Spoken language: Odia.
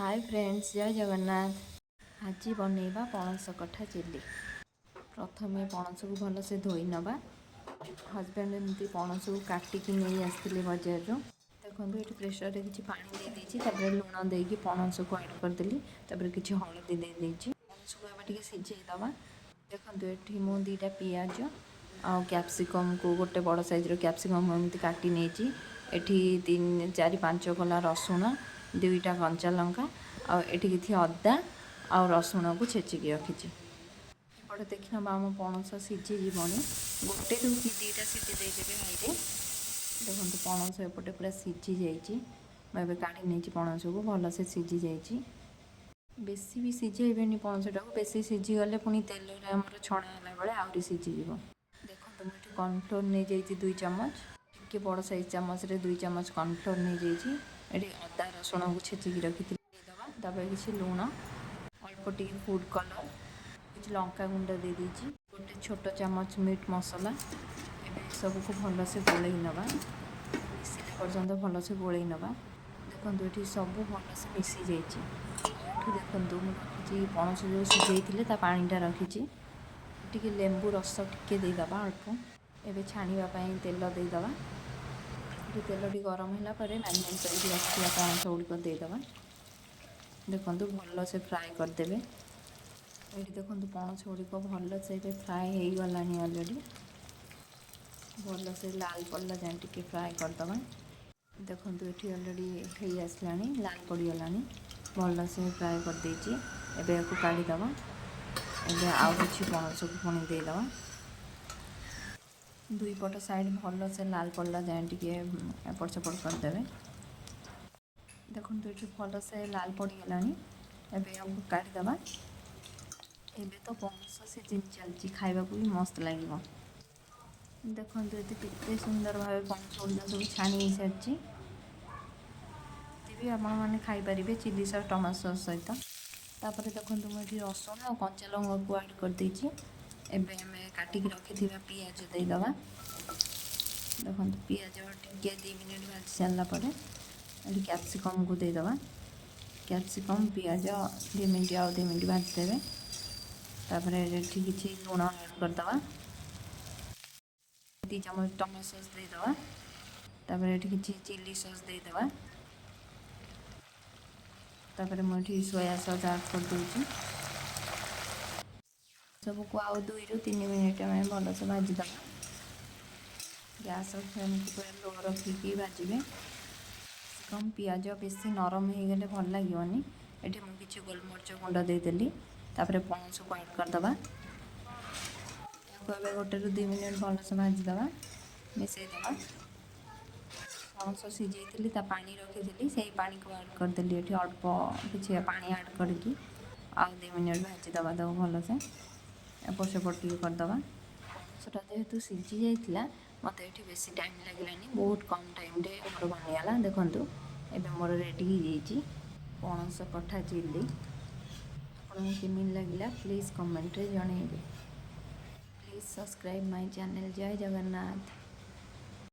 ହାଏ ଫ୍ରେଣ୍ଡସ୍, ଜୟ ଜଗନ୍ନାଥ। ଆଜି ବନେଇବା ପଣସ କଠା ଚିଲି। ପ୍ରଥମେ ପଣସକୁ ଭଲସେ ଧୋଇ ନେବା। ହଜବେଣ୍ଡ ଏମିତି ପଣସକୁ କାଟିକି ନେଇ ଆସିଥିଲେ ବଜାରରୁ। ଦେଖନ୍ତୁ, ଏଠି ପ୍ରେସରରେ କିଛି ପାଣି ଦେଇଦେଇଛି। ତାପରେ ଲୁଣ ଦେଇକି ପଣସକୁ ଆଡ଼୍ କରିଦେଲି। ତାପରେ କିଛି ହଳଦୀ ଦେଇଦେଇଛି। ପଣସକୁ ଏବେ ଟିକେ ସିଝେଇ ଦେବା। ଦେଖନ୍ତୁ, ଏଠି ମୁଁ ଦୁଇଟା ପିଆଜ ଆଉ କ୍ୟାପ୍ସିକମ୍କୁ, ଗୋଟେ ବଡ଼ ସାଇଜ୍ର କ୍ୟାପ୍ସିକମ୍ ଏମିତି କାଟି ନେଇଛି। ଏଠି ତିନି, ଚାରି, ପାଞ୍ଚ କୋଲା ରସୁଣ, ଦୁଇଟା କଞ୍ଚା ଲଙ୍କା ଆଉ ଏଠି କିଛି ଅଦା ଆଉ ରସୁଣକୁ ଛେଚିକି ରଖିଛି। ଏପଟେ ଦେଖିନେବା, ଆମ ପଣସ ସିଝିଯିବଣି। ଗୋଟେରୁ କି ଦୁଇଟା ସିଟି ଦେଇଦେବେ ହାଇରେ। ଦେଖନ୍ତୁ, ପଣସ ଏପଟେ ପୁରା ସିଝି ଯାଇଛି। ମୁଁ ଏବେ କାଢ଼ି ନେଇଛି ପଣସକୁ। ଭଲସେ ସିଝି ଯାଇଛି। ବେଶୀ ବି ସିଝେଇବେନି ପଣସଟାକୁ। ବେଶୀ ସିଝିଗଲେ ପୁଣି ତେଲରେ ଆମର ଛଣା ହେଲା ବେଳେ ଆହୁରି ସିଝିଯିବ। ଦେଖନ୍ତୁ, ମୁଁ ଏଠି କର୍ଣ୍ଣଫ୍ଲୋର୍ ନେଇଯାଇଛି 2 ଚାମଚ। ଟିକେ ବଡ଼ ସାଇଜ୍ ଚାମଚରେ 2 ଚାମଚ କର୍ଣ୍ଣଫ୍ଲୋର୍ ନେଇଯାଇଛି। ଏଠି ଅଦା ରସୁଣକୁ ଛେଚିକି ରଖିଥିଲି, ଦେଇଦେବା। ତାପରେ କିଛି ଲୁଣ, ଅଳ୍ପ ଟିକେ ଫୁଡ଼୍ କଲର୍, କିଛି ଲଙ୍କା ଗୁଣ୍ଡ ଦେଇଦେଇଛି, ଗୋଟେ ଛୋଟ ଚାମଚ ମିଟ୍ ମସଲା। ଏବେ ସବୁକୁ ଭଲସେ ଗୋଳେଇ ନେବା। ମିଶିଲା ପର୍ଯ୍ୟନ୍ତ ଭଲସେ ଗୋଳେଇ ନେବା। ଦେଖନ୍ତୁ, ଏଠି ସବୁ ଭଲସେ ମିଶି ଯାଇଛି। ଏଠି ଦେଖନ୍ତୁ, ମୁଁ ରଖିଛି ପଣସ ଯେଉଁ ସିଝେଇଥିଲେ, ତା ପାଣିଟା ରଖିଛି। ଟିକେ ଲେମ୍ବୁ ରସ ଟିକେ ଦେଇଦେବା ଅଳ୍ପ। ଏବେ ଛାଣିବା ପାଇଁ ତେଲ ଦେଇଦେବା। ଏଠି ତେଲଟି ଗରମ ହେଲା ପରେ ମ୍ୟାରିନେଟ୍ କରିକି ରଖିଥିବା ପଣସ ଗୁଡ଼ିକ ଦେଇଦେବା। ଦେଖନ୍ତୁ, ଭଲସେ ଫ୍ରାଏ କରିଦେବେ। ଏଇଠି ଦେଖନ୍ତୁ, ପଣସ ଗୁଡ଼ିକ ଭଲସେ ଏବେ ଫ୍ରାଏ ହେଇଗଲାଣି ଅଲରେଡ଼ି। ଭଲସେ ଲାଲ ପଡ଼ିଲା ଯାଏଁ ଟିକେ ଫ୍ରାଏ କରିଦେବା। ଦେଖନ୍ତୁ, ଏଠି ଅଲରେଡ଼ି ହେଇ ଆସିଲାଣି, ଲାଲ ପଡ଼ିଗଲାଣି। ଭଲସେ ଫ୍ରାଏ କରିଦେଇଛି। ଏବେ ଏହାକୁ କାଢ଼ିଦେବା। ଏବେ ଆଉ କିଛି ପଣସକୁ ପୁଣି ଦେଇଦେବା। ଦୁଇ ପଟ ସାଇଡ଼୍ ଭଲସେ ଲାଲ ପଡ଼ିଲା ଯାଏଁ ଟିକେ ଏପଟ ସେପଟ କରିଦେବେ। ଦେଖନ୍ତୁ, ଏଠି ଭଲସେ ଲାଲ ପଡ଼ିଗଲାଣି। ଏବେ ଏହାକୁ କାଢ଼ିଦେବା। ଏବେ ତ ପଣସ ସିଜିନ୍ ଚାଲିଛି, ଖାଇବାକୁ ବି ମସ୍ତ ଲାଗିବ। ଦେଖନ୍ତୁ, ଏଠି କେତେ ସୁନ୍ଦର ଭାବେ ପଣସ ଗୁଡ଼ିକ ସବୁ ଛାଣି ହେଇସାରିଛି। ଏମିତି ବି ଆପଣମାନେ ଖାଇପାରିବେ ଚିଲି ସସ୍, ଟମାଟୋ ସସ୍ ସହିତ। ତାପରେ ଦେଖନ୍ତୁ, ମୁଁ ଏଠି ରସୁଣ ଆଉ କଞ୍ଚା ଲଙ୍କାକୁ ଆଡ଼୍ କରିଦେଇଛି। ଏବେ ଆମେ କାଟିକି ରଖିଥିବା ପିଆଜ ଦେଇଦେବା। ଦେଖନ୍ତୁ, ପିଆଜ ଟିକେ 2 ମିନିଟ୍ ଭାଜି ସାରିଲା ପରେ ଏଠି କ୍ୟାପ୍ସିକମ୍କୁ ଦେଇଦେବା। କ୍ୟାପ୍ସିକମ୍, ପିଆଜ 2 ମିନିଟ୍, ଆଉ 2 ମିନିଟ୍ ଭାଜିଦେବେ। ତାପରେ ଏଠି କିଛି ଲୁଣ ଆଡ଼୍ କରିଦେବା। 2 ଚାମଚ ଟମାଟୋ ସସ୍ ଦେଇଦେବା। ତାପରେ ଏଠି କିଛି ଚିଲି ସସ୍ ଦେଇଦେବା। ତାପରେ ମୁଁ ଏଠି ସୋୟା ସସ୍ ଆଡ଼୍ କରିଦେଉଛି। ସବୁକୁ ଆଉ 2ରୁ 3 ମିନିଟ୍ ଆମେ ଭଲସେ ଭାଜିଦେବା। ଗ୍ୟାସ୍ର ଫ୍ଲେମ୍କୁ ପୁରା ଲୋ ରଖିକି ଭାଜିବେ। କମ୍ ପିଆଜ ବେଶୀ ନରମ ହେଇଗଲେ ଭଲ ଲାଗିବନି। ଏଠି ମୁଁ କିଛି ଗୋଲମରିଚ ଗୁଣ୍ଡ ଦେଇଦେଲି। ତାପରେ ପଣସକୁ ଆଡ଼୍ କରିଦେବା। ଏହାକୁ ଏବେ 1ରୁ 2 ମିନିଟ୍ ଭଲସେ ଭାଜିଦେବା, ମିଶାଇଦେବା। ପଣସ ସିଝେଇଥିଲି, ତା ପାଣି ରଖିଥିଲି, ସେଇ ପାଣିକୁ ଆଡ଼୍ କରିଦେଲି। ଏଠି ଅଳ୍ପ କିଛି ପାଣି ଆଡ଼୍ କରିକି ଆଉ 2 ମିନିଟ୍ ଭାଜିଦେବା ତାକୁ। ଭଲସେ ଏପଟ ସେପଟ ଟିକେ କରିଦେବା। ପଣସଟା ଯେହେତୁ ସିଝି ଯାଇଥିଲା, ମୋତେ ଏଠି ବେଶୀ ଟାଇମ୍ ଲାଗିଲାନି। ବହୁତ କମ୍ ଟାଇମ୍ରେ ମୋର ବନିଗଲା। ଦେଖନ୍ତୁ, ଏବେ ମୋର ରେଡ଼ି ହେଇଯାଇଛି ପଣସ କଠା ଚିଲି। ଆପଣଙ୍କୁ କେମିତି ଲାଗିଲା, ପ୍ଲିଜ୍ କମେଣ୍ଟରେ ଜଣାଇବେ। Please subscribe my channel. Jay Jagannath.